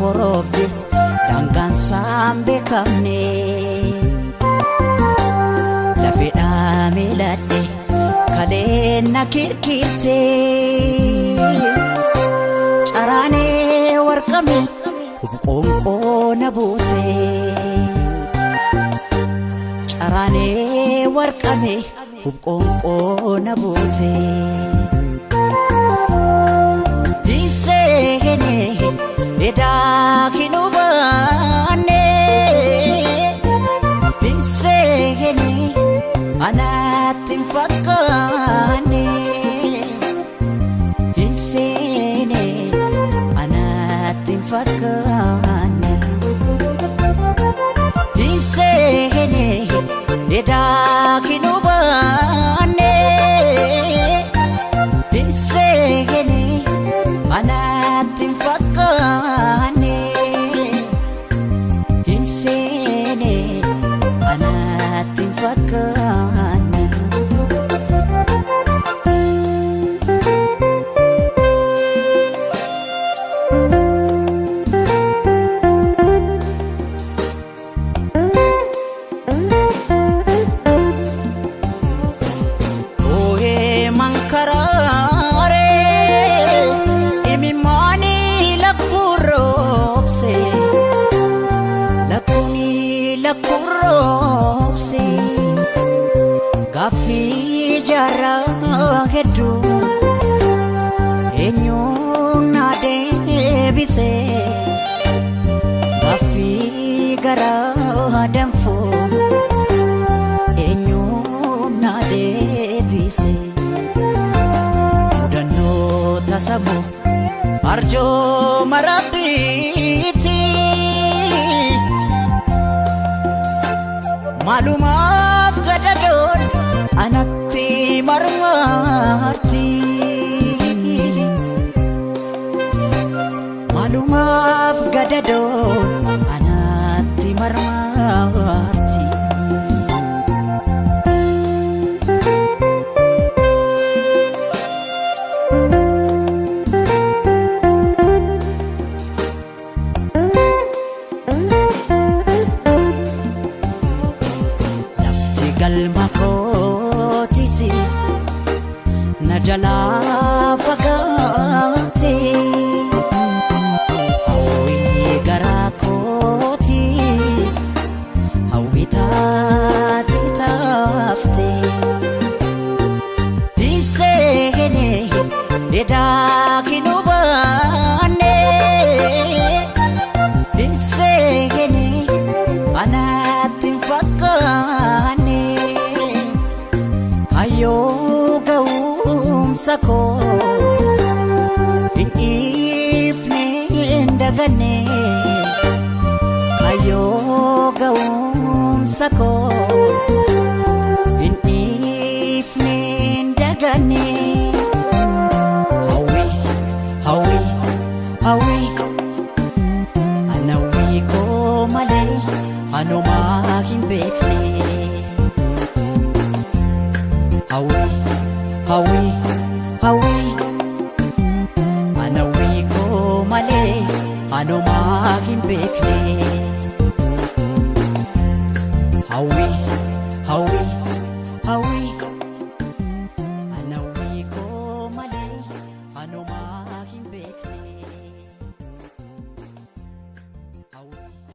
Korobis daangaan isaan beekamne. Lafeedhaa miiladhe kaleen na kirkirte. Caraanee warqame qoonqoo na buute. Caraanee warqame qoonqoo na buute. Hinseene edaa hin hubanne. Hinseene anatti hin fakkaanne. Hinseene anatti hin fakkaanne. Hinseene edaa hin hubanne. Hinseene anatti hin fakkaanne. Hinseene anatti hin fakkaanne. Oohee mankaraaree imimmaanii lakkuroobse lakkuuni lakkuroobse gaaffii jaarraa hedduu eenyuun na deebise gaaffii garaa danfuu eenyuun na deebise. Mudannoo tasamu arjooma rabbiiti. Maalumaaf gadadoon anatti marmarti. Maalumaaf gadadoon anatti marmarti. Lafti galma kootis na jalaa fagaate. Hawwii garaa kootis hawwii taate taafte. Hinseene edaa hin hubanne. Hinseene anatti hin fakkaanne. Kaayyoo ga'umsa koos hin dhiifne hin daganne. Kaayyoo ga'umsa koos hin dhiifne hin daganne. Hawwii hawwii hawwii ana hawwii koo malee anumaa hin beekne. Hawwii hawwii hawwii ana hawwii koo malee anumaa hin beekne. Hawwii